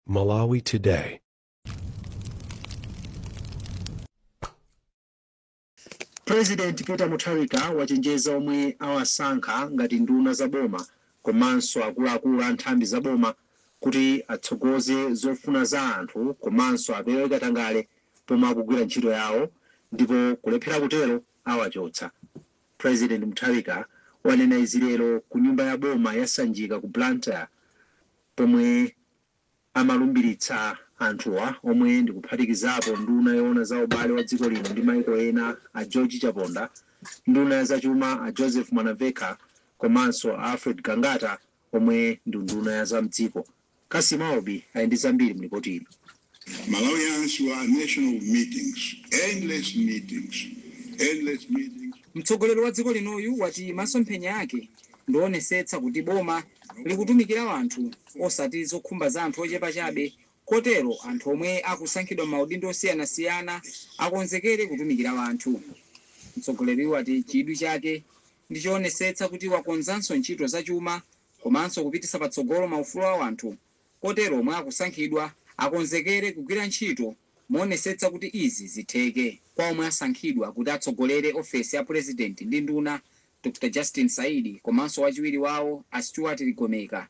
Malawi Today. President Peter Mutharika wachenjeza omwe awasankha ngati nduna za boma komanso akuluakulu a nthambi za boma kuti atsogoze zofuna za anthu komanso apewe katangale pomwe akugwira ntchito yawo, ndipo kulephera kutero awachotsa. President Mutharika wanena izi lero ku nyumba ya boma ya Sanjika ku Blantyre pomwe amalumbiritsa anthuwa, omwe ndikuphatikizapo nduna yoona za ubale wa dziko lino ndi maiko ena a George Chaponda, nduna ya zachuma a Joseph Mwanamvekha komanso a Alfred Gangata omwe ndi nduna ya zamdziko. Kasim Aubi ali ndi zambiri mlipoti ili. Malawians were a nation of meetings, endless meetings, endless meetings. Mtsogoleri wa dziko linoyu wati masomphenya ake ndionesetsa kuti boma likutumikira anthu osati zokhumba za anthu ochepa chabe, kotero anthu omwe akusankhidwa maudindo osiyanasiyana akonzekere kutumikira anthu. Mtsogoleri wati chidwi chake ndichionesetsa kuti wakonzanso ntchito zachuma komanso kupititsa patsogolo maufulu a anthu, kotero omwe akusankhidwa akonzekere kugwira ntchito monesetsa kuti izi zitheke. Kwa omwe asankhidwa kuti atsogolere ofesi ya president ndi nduna Dr Justin Saidi komanso wachiwiri wawo a Stuart Ligomeka,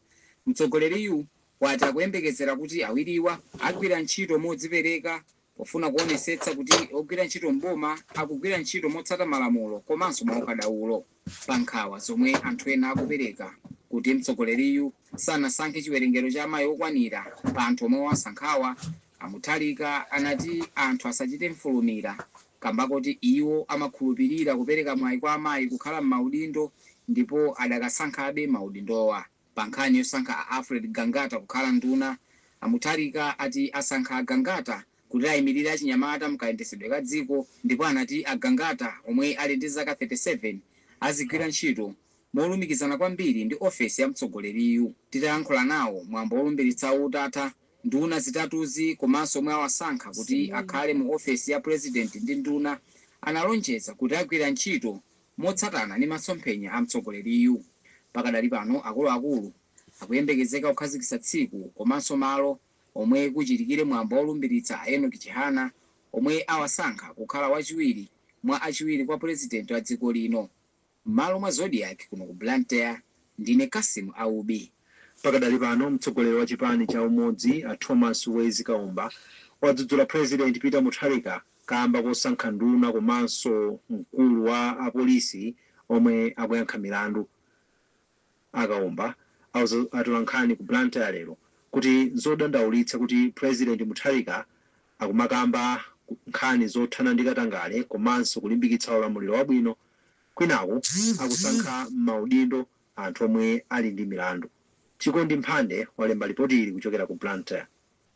mtsogoleriyu wati akuyembekezera kuti awiriwa agwira ntchito modzipereka pofuna kuonesetsa kuti ogwira ntchito mboma akugwira ntchito motsata malamulo komanso mwaukadaulo. Pa nkhawa zomwe anthu ena akupereka kuti mtsogoleriyu sanasankhe chiwerengero cha amayi okwanira pa anthu omwe wasankhawa, a Mutharika anati anthu asachite mfulumira kamba kuti iwo amakhulupirira kupereka mwayi kwa amayi kukhala m'maudindo ndipo adakasankhabe maudindowa. Pa nkhani yosankha a Alfred Gangata kukhala nduna, a Mutharika ati asankha a Gangata kuti ayimirire achinyamata mkayendesedwe ka dziko, ndipo anati a Gangata omwe ali ndi zaka 37 azigwira ntchito molumikizana kwambiri ndi ofesi ya mtsogoleriyu. Titayankhula nawo mwambo wolumbiritsa utatha, nduna zitatuzi komanso omwe awasankha kuti akhale mu ofesi ya president ndi nduna analonjeza kuti agwira ntchito motsatana ndi masomphenya a mtsogoleriyu. Pakadali pano akuluakulu akuyembekezeka kukhazikitsa tsiku komanso malo omwe kuchitikire mwambo wolumbiritsa a Enoch Chihana omwe awasankha kukhala wachiwiri mwa achiwiri kwa president wa dziko lino. M'malo mwa Zodiak kuno ku Blantyre, ndine Kasim Aubi. Pakadali pano mtsogoleri wa chipani cha Umodzi a Thomas Wezi Kaumba wadzudzula President Peter Mutharika kamba kosankha nduna komanso mkulu wa apolisi omwe akuyankha milandu. A Kaumba auza atolankhani ku Blantyre lero kuti nzodandaulitsa kuti President Mutharika akumakamba nkhani zothana ndi katangale komanso kulimbikitsa ulamuliro wabwino, kwinaku akusankha m'maudindo anthu omwe ali ndi milandu. Chikondi Mphande walemba lipoti ili kuchokera ku Blantyre.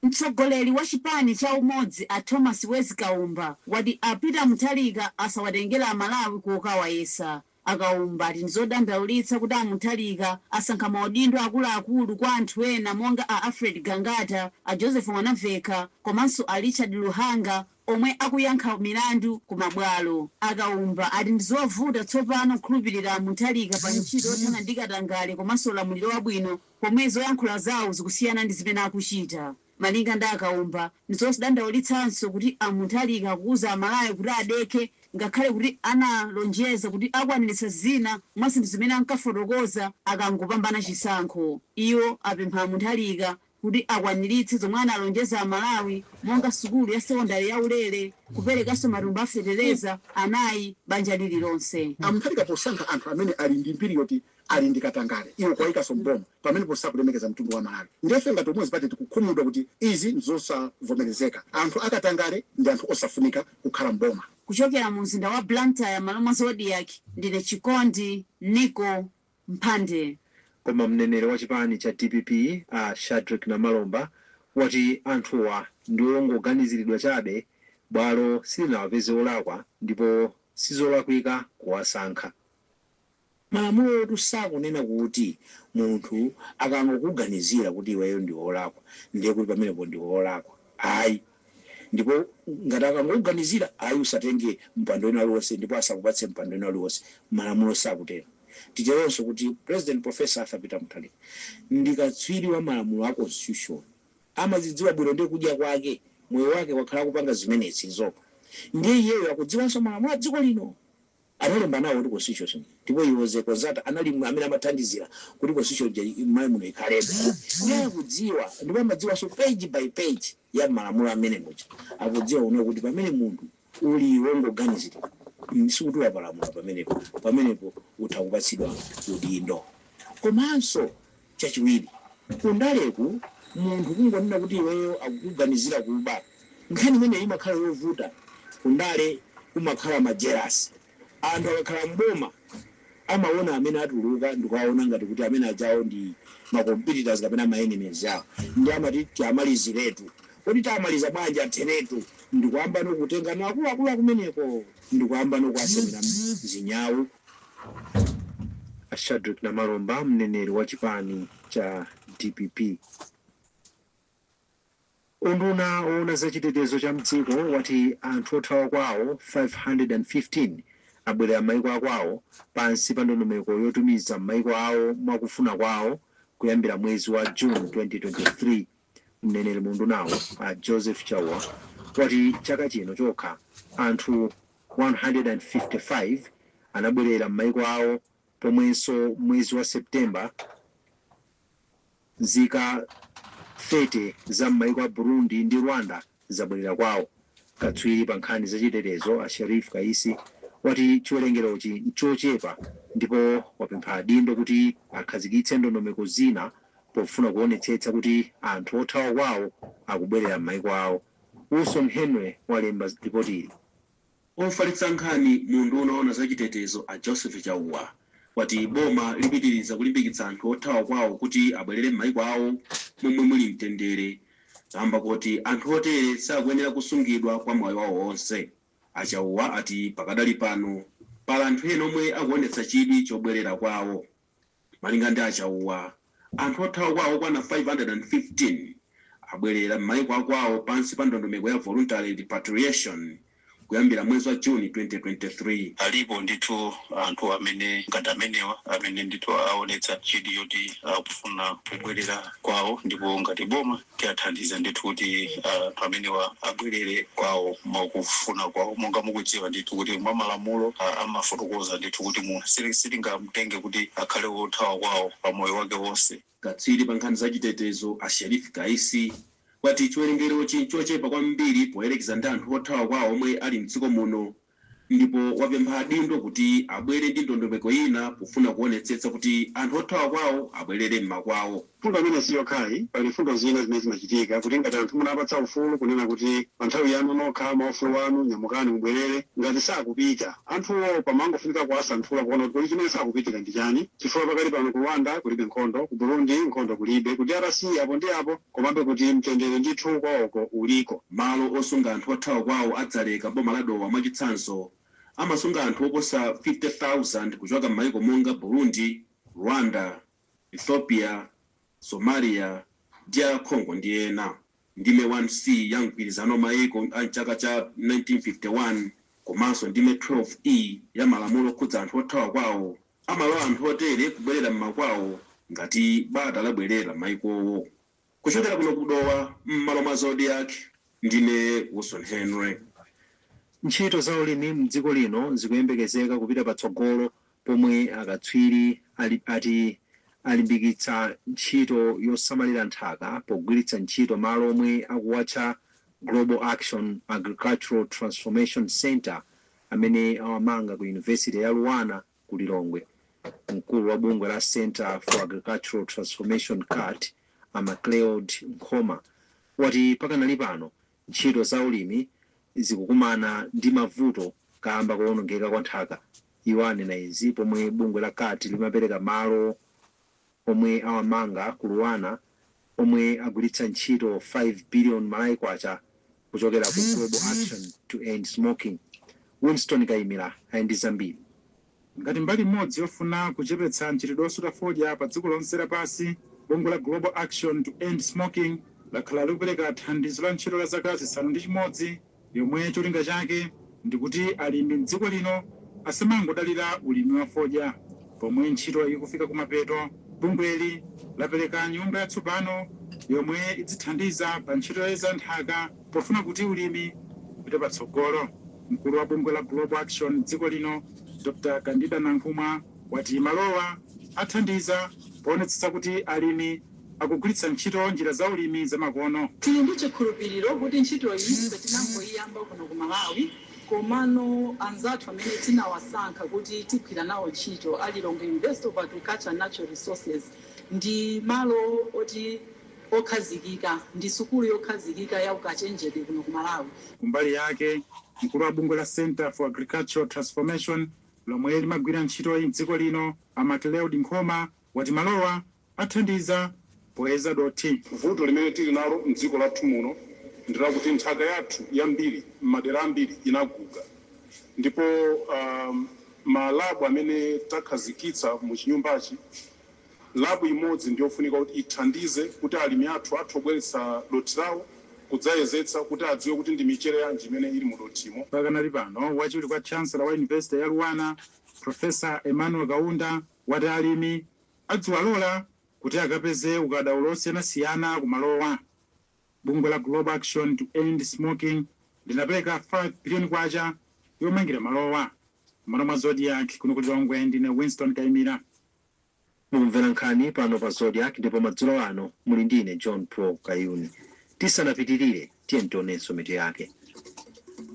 Mtsogoleri wa chipani cha Umodzi a Thomas Wezi Kaumba wati a Peter Mutharika asawatengere Amalawi kokawayesa. A Kaumba ati ndizodandaulitsa kuti a Mutharika asankha maudindo akuluakulu kwa anthu ena monga a Alfred Gangata, a Joseph Mwanamvekha komanso a Richard Luhanga omwe akuyankha milandu ku mabwalo. A Kaumba ati ndizovuta tsopano kukhulupirira a Mutharika pa ntchito yothana ndi katangale komanso ulamuliro wabwino pomwe zoyankhula zawo zikusiyana ndi zimene akuchita. Malinga ndi a Kaumba, ndizodandaulitsanso kuti a Mutharika akuuza Amalawi kuti adekhe ngakhale kuti analonjeza kuti akwaniritsa zina mwa zinthu zimene ankafotokoza akangopambana chisankho. Iwo apempha a Mutharika kuti akwaniritse zomwe analonjeza Amalawi monga sukulu ya sekondari yaulere, kuperekanso matumba a fetereza 4 banja lililonse. A Mutharika posankha anthu amene ali ndi mbiri yoti ali ndi katangale iwo kuwayikanso m'boma, pamenepo sakulemekeza mtundu wa Malawi. Ndiye ife ngati Umodzi Party tikukhumudwa kuti izi nzosavomerezeka. Anthu akatangale ndi anthu osafunika kukhala m'boma. Kuchokera mu mzinda wa Blantyre m'malo mwa Zodiak, ndine Chikondi Nico Mphande. Koma mneneri wa chipani cha DPP a Shadric Namalomba wati anthuwa ndi ongoganiziridwa chabe, bwalo silinawapeze olakwa ndipo sizolakwika kuwasankha. Malamulotu sakunena kuti munthu akangokuganizira kuti iweyo ndiwe wolakwa ndiye kuti pamenepo ndiwe wolakwa ayi. Ndipo ngati akangokuganizira ayi usatenge mpando wina uliwonse ndipo asakupatse mpando wina uliwonse. Malamulo sakutero. Titeronso kuti President Professor Arthur Peter Mutharika ndi katswiri wa malamulo a constitution. Amazidziwa bwino, ndiye kudya kwake, moyo wake wakhala kupanga zimenezizo. Ndiye iyeyo akudziwanso malamulo a dziko lino, analemba nawo kuti constitution, ndipo he was a consultant, anali amene amathandizira kuti constitution m'Malawi muno ikhalebe. Ndiye akudziwa, ndipo amadziwanso page by page ya malamulo amene muja. Akudziwa uno kuti pamene munthu uli wongoganizira, sikuti wapalamula pamenepo, pamenepo utha kupatsidwa udindo. Komanso chachiwiri, kundaleku munthu kungonena kuti iweyo akukuganizira kuba, nkhani imene imakhala yovuta. Kundale kumakhala ma jealous. Anthu akakhala mboma amaona amene atuluka ndikuwaona ngati kuti amene ajawo ndi ma competitors kapena ma enemies awo, ndi amati tiamaliziretu. Kodi tamaliza bwanji? Atheretu. Ndikuyamba nokutenga no akuluakulu akumeneko, ndikuyamba nokuasemera zinyawu. Shadrack Namalomba, mneneri wa chipani cha DPP. Unduna woona zachitetezo cha mdziko wati anthu othawa kwawo 515 abwerera m'mayiko akwawo pansi pa ndondomeko yotumiza m'mayiko awo mwakufuna kwawo kuyambira mwezi wa June 2023. Mneneri mu undunawo, a Joseph Chawa, wati chaka chino chokha anthu 155 anabwerera m'mayiko awo, pomwenso mwezi wa Septemba nzika 30 za m'mayiko a Burundi ndi Rwanda zabwerera kwawo. Katswiri pa nkhani zachitetezo, a Sharif Kaisi, wati chiwerengerochi nchochepa, ndipo wapempha adindo kuti akhazikitse ndondomeko zina pofuna kuonetsetsa kuti anthu othawa kwawo akubwerera m'mayiko awo. Wilson Henry walemba ripoti ili. Ofalitsa nkhani mu unduna woona zachitetezo, a Joseph Chauwa, wati boma lipitiriza kulimbikitsa anthu othawa kwawo kuti abwerere m'mayiko awo momwe muli mtendere, kamba kuti anthu otere sakuyenera kusungidwa kwa moyo wawo wonse. Achauwa ati pakadali pano pala anthu ena omwe akuonetsa chidwi chobwerera kwawo. Malinga ndi Achauwa, anthu othawa kwawo okwana 515 abwerera m'mayiko akwawo pansi pa ndondomeko ya voluntary repatriation kuyambira mwezi wa Juni 2023. Alipo ndithu anthu amene ngati amenewa amene ndithu aonetsa chidwi choti akufuna kubwerera kwawo, ndipo ngati boma tiyathandiza ndithu kuti anthu amenewa abwerere kwawo mwakufuna kwawo. Monga mukudziwa ndithu kuti mwa malamulo amafotokoza ndithu kuti munthu sitingamtenge kuti akhale wothawa kwawo pa moyo wake wonse. Katswiri pa nkhani zachitetezo, a Sharif Kaisi, wati chiwerengerochi nchochepa kwambiri poyerekeza ndi anthu othawa kwawo omwe ali mdziko muno, ndipo wapempha adindo kuti abwere ndi ndondomeko ina pofuna kuonetsetsa kuti anthu othawa kwawo abwerere m'makwawo. Fundo imene siyokhayi, pali fundo zina zimene zimachitika kuti ngati anthu munapatsa ufulu kunena kuti pa nthawi yanu nokha maufulu wanu, nyamukani mubwerere, ngati sakupita anthuwo pamangofunika kuwasanthula kuona kuti kodi chimene sakupitira ndi chani, chifukwa pakali pano ku Rwanda kulibe nkhondo, ku Burundi nkhondo kulibe, ku DRC apo ndi apo, komabe kuti mtendere ndithu kwawoko uliko. Malo osunga anthu othawa kwawo adzaleka boma la Dowa mwachitsanzo amasunga anthu oposa 50,000 kuchoka m'mayiko monga Burundi, Rwanda, Ethiopia, Somalia, DR Congo ndi ena. Ndime 1C ya mgwirizano mayiko a mchaka cha 1951 komanso ndime 12E ya malamulo okhudza anthu othawa kwawo amalola anthu otere kubwerera m'makwawo ngati bata labwerera m'mayikowo. Kuchokera kuno kudowa, m'malo mwa Zodiak, ndine Wilson Henry. Ntchito za ulimi mdziko lino zikuyembekezeka kupita patsogolo pomwe akatswiri ati alimbikitsa ntchito yosamalira nthaka pogwiritsa ntchito malo omwe akuwatcha Global Action Agricultural Transformation Center amene awamanga ku University ya Luanar ku Lilongwe. Mkulu wa bungwe la Center for Agricultural Transformation, CAT, a Macleod Nkhoma, wati pakanali pano ntchito za ulimi zikukumana ndi mavuto kamba kuwonongeka kwa nthaka. Iwo anena izi pomwe bungwe la CAT limapereka malo omwe awamanga ku Luanar, omwe agwiritsa ntchito 5 billion Malawi kwacha kuchokera ku Global Action to End Smoking. Winston Kayimira ali ndi zambiri. Ngati mbali imodzi yofuna kuchepetsa mchitidwe osuta fodya pa dziko lonse lapansi, bungwe la Global Action to End Smoking lakhala likupereka thandizo la ntchito la zaka 6 yomwe cholinga chake ndikuti alimi mdziko lino asamangodalira ulimi wa fodya. Pomwe ntchito ikufika kumapeto, bungweli lapereka nyumba yatsopano Yomwe idzithandiza pa ntchito yoyeza nthaka pofuna kuti ulimi upite patsogolo. Mkulu wa bungwe la Global Action dziko lino, Dr Candida Nankhumwa, wati malowa athandiza poonetsetsa kuti alimi akugwiritsa ntchito njira za ulimi zamakono. Tili ndi chikhulupiriro kuti ntchito iyi ife tinangoyiyamba kuno ku Malawi, komano anzathu amene tinawasankha kuti tigwira nawo ntchito a Lilongwe University of Agriculture and Natural Resources ndi malo oti okhazikika, ndi sukulu yokhazikika ya ukachenjede kuno ku Malawi. Kumbali yake, mkulu wa bungwe la Center for Agricultural Transformation lomwe limagwira ntchitoyi mdziko lino, a Macleod Nkhoma, wati malowa athandiza poyeza dothi. Vuto limene tili nalo mdziko lathu muno ndilakuti nthaka yathu yambiri m'madera ambiri inaguga, ndipo ma lab amene takhazikitsa mu chinyumbachi, lab imodzi ndiyofunika kuti ithandize kuti alimi athu athu obweretsa dothi lawo kudzayezetsa kuti adziwe kuti ndi michere yanji imene ili mu dothimo. Pakanali pano, wachiwiri kwa chancellor wa University ya LUANAR, Professor Emmanuel Kaunda, wati alimi adziwalola kuti akapeze ukadaulo osiyanasiyana kumalowa. Bungwe la Global Action to End Smoking linapereka 5 biliyoni kwacha yomangira malowa. M'malo mwa Zodiak kuno ku Lilongwe, ndine Winston Kaimira. Mukumvera nkhani pano pa Zodiak, ndipo madzulo ano muli ndine John Paul Kayuni. Tisanapitirire, tiye tionenso mitu yake.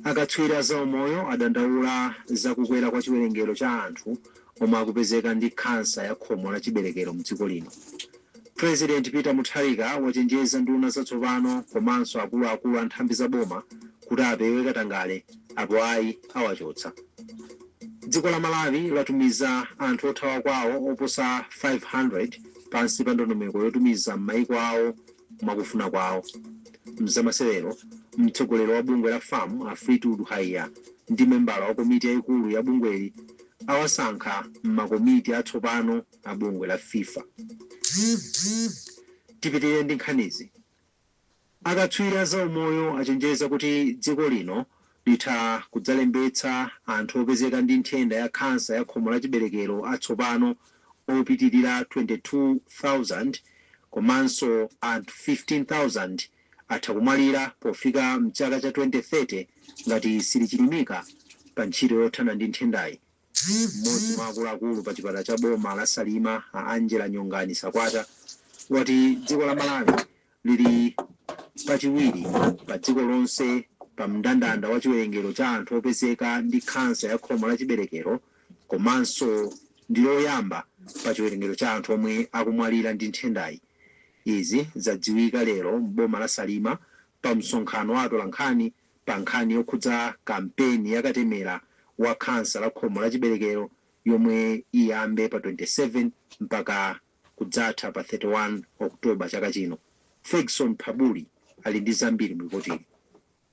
Akatswiri za umoyo adandaula zakukwera kwa chiwerengero cha anthu omwe akupezeka ndi khansa ya khomo la chiberekero mdziko lino. President Peter Mutharika wachenjeza nduna zatsopano komanso akuluakulu a nthambi za boma kuti apewe katangale, apo ayi awachotsa. Dziko la Malawi latumiza anthu othawa kwawo oposa 500 pansi pa ndondomeko yotumiza m'mayiko awo mwakufuna kwawo. Mzamasewero, mtsogoleri wa bungwe la FAM, a Fleetwood Haiya, ndi membala wa komiti yayikulu ya bungweli awasankha m'makomiti atsopano a bungwe la FIFA. Tipitirire ndi nkhanizi. Akatswiri za umoyo achenjeza kuti dziko lino litha kudzalembetsa anthu opezeka ndi nthenda ya khansa ya khomo la chiberekero atsopano opitirira 22,000, komanso anthu 15,000 atha kumwalira pofika mchaka cha 2030 ngati silichilimika pa ntchito yothana ndi nthendayi. Mmodzi mwa akuluakulu pa chipatala cha boma la Salima, a Angela Nyongani Sakwata, wati dziko la Malawi lili pachiwiri pa dziko lonse pa mndandanda wa chiwerengero cha anthu opezeka ndi khansa ya khomo la chiberekero, komanso ndi loyamba pa chiwerengero cha anthu omwe akumwalira ndi nthendayi. Izi zadziwika lero m'boma la Salima pa msonkhano wa atolankhani pa nkhani yokhudza kampeni yakatemera wa khansa la khomo la chiberekero yomwe iyambe pa 27 mpaka kudzatha pa 31 Oktoba chaka chino. Ferguson Phabuli ali ndi zambiri mripotili.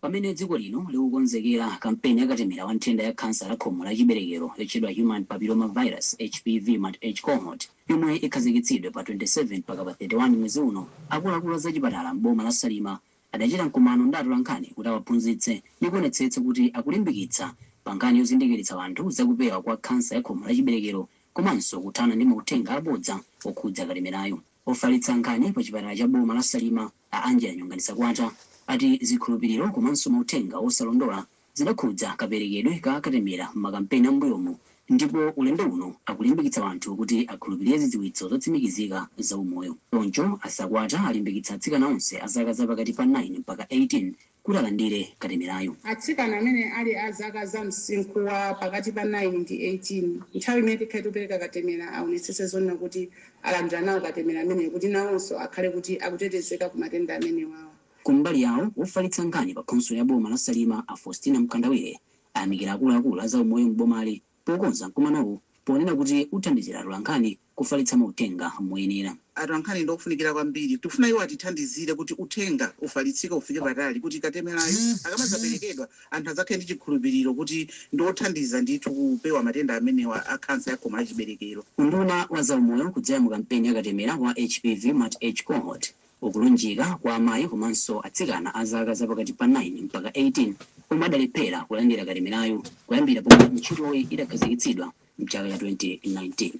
Pamene dziko lino likukonzekera kampeni yakatemera wa nthenda ya khansa la khomo la chiberekero yotchedwa Human Papilloma Virus, HPV mat H cohort, yomwe ikhazikitsidwe pa 27 mpaka pa 31 mwezi uno, akuluakulu a zachipatala m'boma la Salima adachita mkumano ndi atolankhani kuti awaphunzitse ndi kuonetsetsa kuti akulimbikitsa pa nkhani yozindikiritsa anthu zakupewa kwa khansa ya khomo la chiberekero komanso kuthana ndi mauthenga abodza okhudza katemerayo. Ofalitsa nkhani pa chipatala cha boma la Salima, a Angela Nyongani Sakwata, ati zikhulupiriro komanso mauthenga osalondola zidakhudza kaperekedwe ka katemera m'makampeni ambuyomu, ndipo ulendo uno akulimbikitsa anthu kuti akhulupirire zidziwitso zotsimikizika za umoyo. Choncho aSakwata alimbikitsa atsikana onse a zaka zapakati pa 9 mpaka 18 kuti alandire katemerayo. Atsikana amene ali a zaka za msinkhu wa pakati pa 9 ndi 18, nthawi imene tikhale tikupereka katemera, aonetsetse zonena kuti alandira nawo katemera ameneyo kuti nawonso akhale kuti akutetezeka ku matenda amenewawo. Kumbali yawo, wofalitsa nkhani pa khonsolo ya boma la Salima, a Faustina Mkandawire, ayamikira akuluakulu a zaumoyo m'bomali pokonza mkumanowu, ponena kuti uthandizira atolankhani kufalitsa mauthenga moyenera. Atolankhani ndofunikira kwambiri. Tikufuna iwo atithandizire kuti uthenga ufalitsike, ufike patali, kuti katemerayo akamadzaperekedwa anthu adzakhale ndi chikhulupiriro kuti ndiothandiza ndithu kupewa matenda amenewa a khansa ya khomo la chiberekero. Unduna wa zaumoyo kudzera mu kampeni yakatemera wa HPV mat H cohort ukulunjika kwa amayi komanso atsikana a zaka zapakati pa 9 mpaka 18 omwe adalephera kulandira katemerayo kuyambira pomwe ntchitoyi idakhazikitsidwa mchaka cha 2019.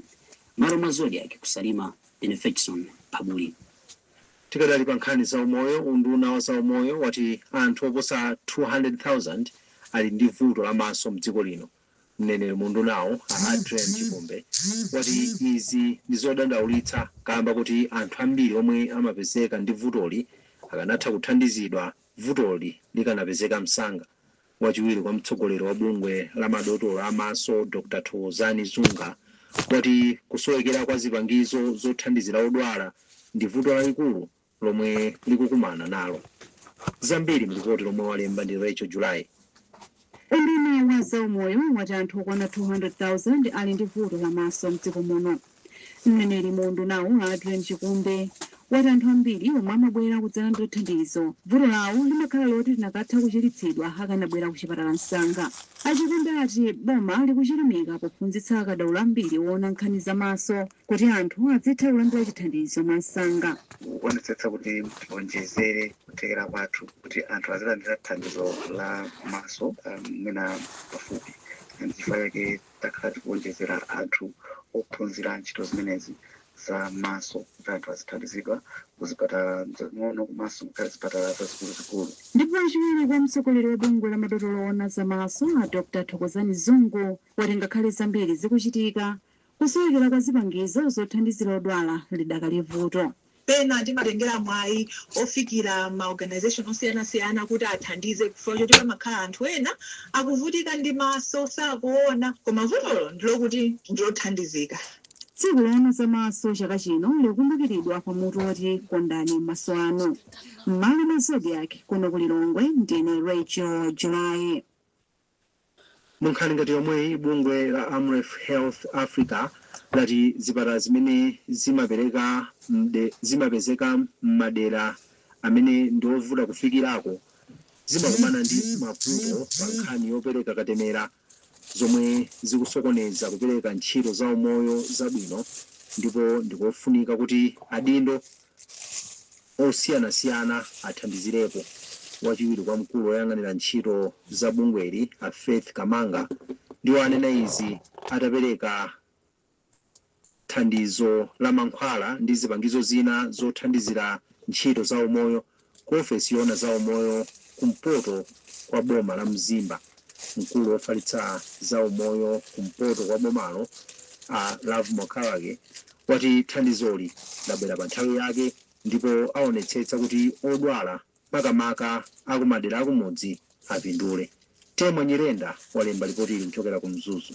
Malo mwa Zodiak ku Salima, ine Ferguson Phabuli. Tikadali pa nkhani za umoyo, unduna wa za umoyo wati anthu oposa 200,000 ali ndi vuto lamaso mdziko lino. Mneneri mu undunawo, a Adrian Chikumbe, wati izi ndi zodandaulitsa kamba kuti anthu ambiri omwe amapezeka ndi vutoli akanatha kuthandizidwa vutoli likanapezeka msanga. Wachiwiri kwa mtsogoleri wa bungwe la madotolo amaso, Dr Thokozani Zunga, wati kusowekera kwa zipangizo zothandizira odwala ndi vuto lalikulu lomwe likukumana nalo. Zambiri mlipoti lomwe walemba ndi Rachel July. Unduna wa zaumoyo wati anthu okwana 200,000 ali ndi vuto lamaso mdziko muno. Mneneri mu undunawo, Adrian Chikumbe, wati anthu ambiri omwe amabwera kudzalandira thandizo, vuto lawo limakhala loti linakatha kuchiritsidwa akanabwera kuchipatala msanga. Achikumbe ati boma likuchilimika pophunzitsa akadaulo ambiri woona nkhani zamaso kuti anthu adzitha kulandira chithandizo mwansanga. Kuonetsetsa kuti tionjezere kuthekera kwathu kuti anthu azilandira thandizo la maso mwina pafupi. Chifukwa chake takhala tikuonjezera anthu ophunzira ntchito zimenezi za maso kuti anthu azithandizidwa kuzipatala zing'ono komanso kukhale zipatala zazikuluzikulu. Ndipo wachiwiri kwa mtsogoleri wa bungwe la madotolo oona zamaso, a Dr Thokozani Zungu, wati ngakhale zambiri zikuchitika, kusowekera kwa zipangizo zothandizira odwala lidakali vuto. Pena timatengera mwayi ofikira ma organization osiyanasiyana kuti athandize, chifukwa choti pamakhala anthu ena akuvutika ndi maso, sakuona, koma vutolo ndilokuti ndilothandizika. Tsiku loona zamaso chaka chino likumbukiridwa pamutu woti "Kondani maso anu". M'malo mwa Zodiak, kuno ku Lilongwe, ndine Rachel July. Munkhani ngati yomweyi, bungwe la Amref Health Africa lati zipatala zimene zimapezeka m'madera amene ndi ovuta kufikirako zimakumana ndi mavuto pa nkhani yopereka katemera, zomwe zikusokoneza kupereka ntchito za umoyo zabwino, ndipo ndikofunika kuti adindo osiyanasiyana athandizirepo. Wachiwiri kwa mkulu woyang'anira ntchito za bungweli, a Faith Kamanga, ndiwo anena izi atapereka thandizo la mankhwala ndi zipangizo zina zothandizira ntchito za umoyo ku ofesi yoona za umoyo kumpoto kwa boma la Mzimba. Mkulu wofalitsa za umoyo kumpoto kwa bomalo, a Love Mokalake, wati thandizoli labwera pa nthawi yake ndipo aonetsetsa kuti odwala, makamaka akumadera akumudzi, apindule. Temwa Nyirenda walemba ripoti ili kuchokera ku Mzuzu.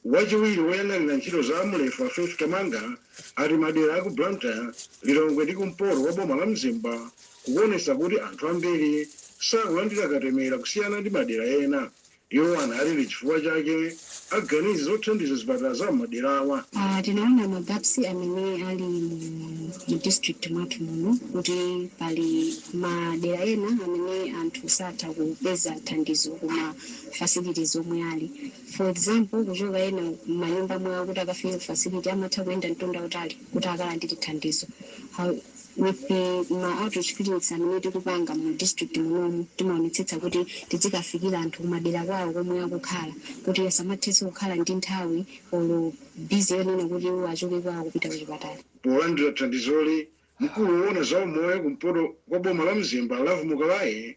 Wachiwiri woyang'anira ntchito za Amref, a Faith Kamanga, ati madera aku Blantyre, Lilongwe ndi kumpoto kwa boma la Mzimba kukuonesa kuti anthu ambiri sakulandira katemera kusiyana ndi madera ena. Iwo anati ndi chifukwa chake aganiza zothandiza zipatala za maderawa. Tinaona ma gaps amene ali mu district mwathu muno, kuti pali madera ena amene anthu satha kupeza thandizo kuma facilities omwe ali. For example, kuchoka ena m'manyumba mwawo kuti akafike ku facility amatha kuyenda mtunda utali kuti akalandire thandizo. With the ma outreach clinics amene tikupanga mu district munomu, timaonetsetsa kuti tizikafikira anthu kumadera kwawo komwe akukhala, kuti asamathenso kukhala ndi nthawi olo busy yonena kuti iwo achoke kwawo kupita kuchipatala. Polandira thandizoli, mkulu woona za umoyo kumpoto kwa boma la Mzimba, Love Mukalayi,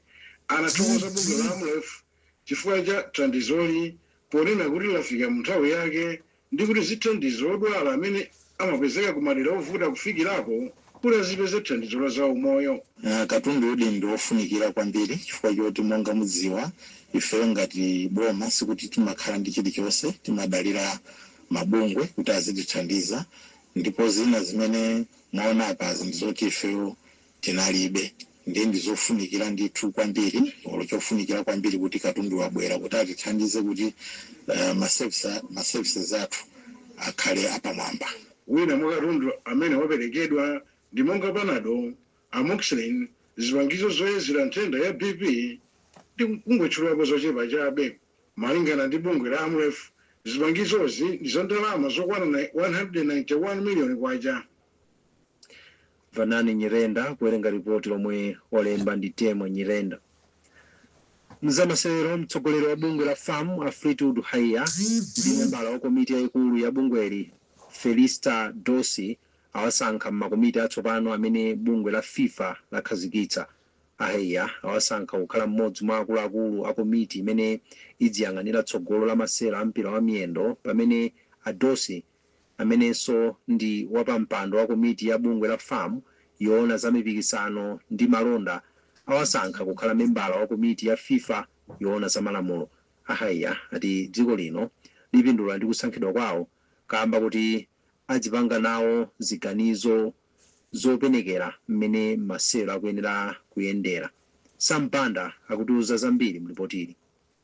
anathokoza bungwe la Amref chifukwa cha thandizoli, ponena kuti lafika mu nthawi yake ndi kuti zithandizo odwala amene amapezeka kumadera ovuta kufikirako kuti azipeze thandizo la za umoyo. Katundu udi ndi wofunikira kwambiri chifukwa choti, monga mudziwa, ifeyo ngati boma sikuti timakhala ndi chilichonse, timadalira mabungwe kuti azitithandiza, ndipo zina zimene mwaona apazi ndizoti ifeyo tinalibe, ndiye ndizofunikira ndithu kwambiri, olo chofunikira kwambiri kuti katundu wabwera kuti atithandize kuti ma services athu akhale apamwamba. Wina mwa katundu amene waperekedwa ndi monga Panado, amoxicillin, zipangizo zoyezera nthenda ya BP, ndi kungotchulapo zochepa chabe. Malingana ndi bungwe la Amref, zipangizozi ndi za ndalama zokwana 191 miliyoni kwacha. Vanani Nyirenda kuwerenga ripoti lomwe walemba ndi Temwa Nyirenda. Mzamasewero, mtsogoleri wa bungwe la FAM, a Fleetwood Haiya, ndi membala wa komiti yayikulu ya bungweli, Felista Dosi, Awasankha m'makomiti atsopano amene bungwe la FIFA lakhazikitsa. A Haiya awasankha kukhala mmodzi mwa akuluakulu a komiti imene idziyang'anira tsogolo la masewero a mpira wa miyendo, pamene a Dossi, amenenso ndi wapampando wa komiti ya bungwe la FAM yoona za mipikisano ndi malonda, awasankha kukhala membala wa komiti ya FIFA yoona za malamulo. A Haiya ati dziko lino lipindula ndi kusankhidwa kwawo kamba kuti adzipanga nawo ziganizo zopenekera mmene masewero akuyenera kuyendera. Sampanda akutiuza zambiri mlipotili.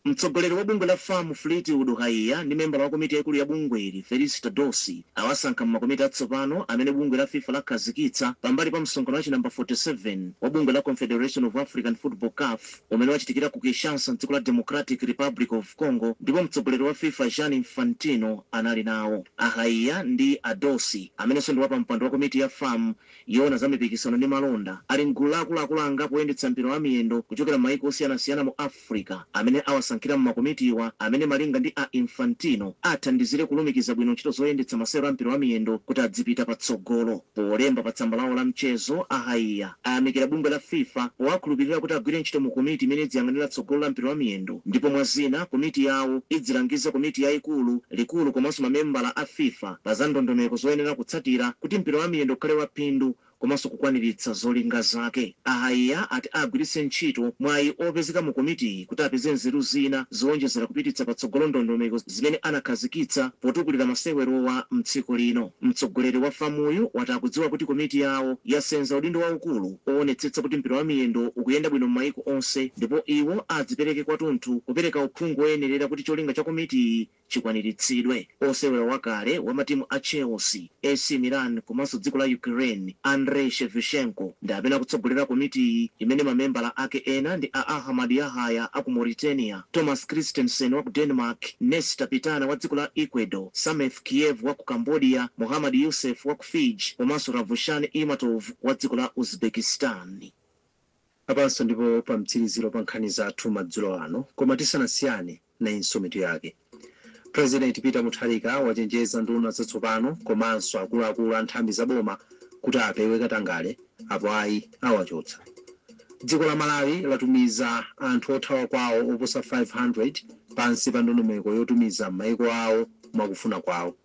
Mtsogoleri wa bungwe la FAM Fleetwood Haiya ndi membala wa komiti yaikulu ya bungweli Felistas Dossi awasankha m'makomiti atsopano amene bungwe la FIFA lakhazikitsa pambali pa msonkhano wa chinamba 47 wa bungwe la Confederation of African Football CAF umene wachitikira ku Kinshasa mdziko la Democratic Republic of Congo, ndipo mtsogoleri wa FIFA Gianni Infantino anali nawo. A Haiya ndi a Dossi, amenenso ndi wapampando wa komiti ya FAM yoona za mipikisano ndi malonda, ali mgulu la akuluakulu angapo oyendetsa mpira wa miyendo kuchokera m'mayiko osiyanasiyana mu Africa amene awasankhira m'makomitiwa, amene malinga ndi a Infantino athandizire kulumikiza bwino ntchito zoyendetsa masewero a mpira wa miyendo kuti adzipita patsogolo. Polemba pa tsamba lawo la mchezo, a Haiya ayamikira bungwe la FIFA powakhulupirira kuti agwire ntchito mu komiti imene idziyang'anira tsogolo la mpira wa miyendo, ndipo mwa zina komiti yawo idzilangiza komiti yayikulu, likulu komanso mamembala a FIFA pa za ndondomeko zoyenera kutsatira kuti mpira wa miyendo ukhale waphindu komanso kukwaniritsa zolinga zake. A Haiya ati agwiritse ntchito mwayi opezeka mu komitiyi kuti apeze nzeru zina zowonjezera kupititsa patsogolo ndondomeko zimene anakhazikitsa potukulira masewerowa mdziko lino. Mtsogoleri wa FAMuyu wati akudziwa kuti komiti yawo yasenza udindo waukulu oonetsetsa kuti mpira wa miyendo ukuyenda bwino m'mayiko onse, ndipo iwo adzipereke kwathunthu kupereka uphungu woyenerera kuti cholinga cha komitiyi chikwaniritsidwe. Osewera wakale wa matimu a Chelsea, AC Milan komanso dziko la Ukraine, Andrei Shevchenko, ndi amene akutsogolera komitiyi, imene mamembala ake ena ndi a Ahmad Yahaya aku Mauritania, Thomas Christensen wa ku Denmark, Nestor Pitana wa dziko la Ecuador, Sameth Khiev wa ku Cambodia, Muhammad Yusuf wa ku Fiji komanso Ravushan Imatov wa dziko la Uzbekistan. Apanso ndipo pa mtsiriziro pa nkhani zathu madzulo ano, koma tisanasiyane nayinso mitu yake. President Peter Mutharika wachenjeza nduna zatsopano komanso akuluakulu a nthambi za boma kuti apewe katangale, apo ayi awachotsa. Dziko la Malawi latumiza anthu othawa kwawo oposa 500 pansi pa ndondomeko yotumiza m'mayiko awo mwakufuna kwawo.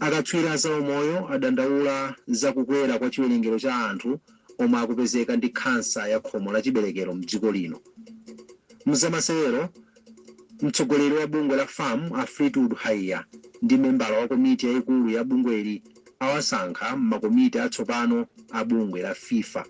Akatswiri a zaumoyo adandaula zakukwera kwa chiwerengero cha anthu omwe akupezeka ndi khansa ya khomo la chiberekero mdziko lino. Mzamasewero, mtsogoleri wa bungwe la FAM a Fleetwood Haiya ndi membala wa komiti yayikulu ya bungweli awasankha m'makomiti atsopano a bungwe la FIFA.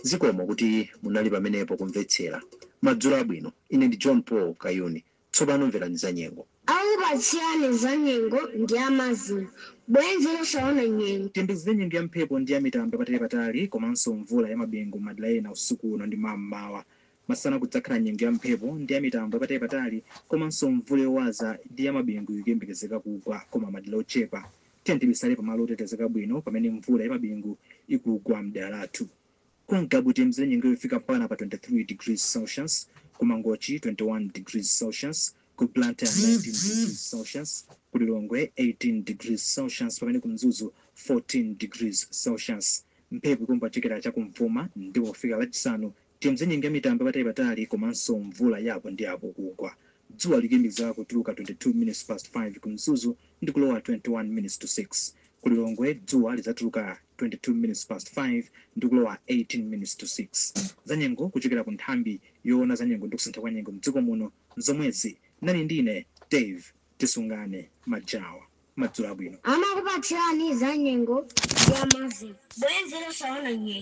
Zikomo kuti munali pamenepo kumvetsera. Madzulo abwino. Ine ndi John Paul Kayuni. Tsopano mverani za nyengo. Akupatsirani za nyengo ndi amazimo, bwenzi losaona nyengo. Tiyembekezere nyengo ya mphepo ndi ya mitambo patali komanso mvula ya mabingu madera ena usiku uno ndi mammawa. Masana kudzakhala nyengo ya mphepo ndi ya mitambo patali komanso mvula yowaza ndi ya mabingu ikuyembekezeka kugwa koma madera ochepa. Tiye tibisale pamalo otetezeka bwino pamene mvula ya mabingu ikugwa mdera lathu. Ku Ngabu tiyembekezere nyengo yofika mpaka pa 23 degrees Celsius, ku Mangochi 21 degrees Celsius, ku Blantyre 19 degrees Celsius, ku Lilongwe 18 degrees Celsius, pamene ku Mzuzu 14 degrees Celsius. Mphepo ikuomba kuchokera chakumvuma, ndipo kufika Lachisanu tiyembekezere nyengo ya mitambo patali komanso mvula yapo ndi apo kugwa. Dzuwa likuyembekezeka kutuluka 22 minutes past 5 ku Mzuzu ndi kulowa 21 minutes to 6. Ku Lilongwe dzuwa lidzatuluka 22 minutes past 5 ndi kulowa 18 minutes to 6. Zanyengo kuchokera ku nthambi yoona zanyengo ndi kusintha kwa nyengo mdziko muno zomwezi. Nali ndine Dave Tisungane Majawa. Madzulo abwino. Amakupatsirani za nyengo ndi amazimo, bwenzi losaona nyengo.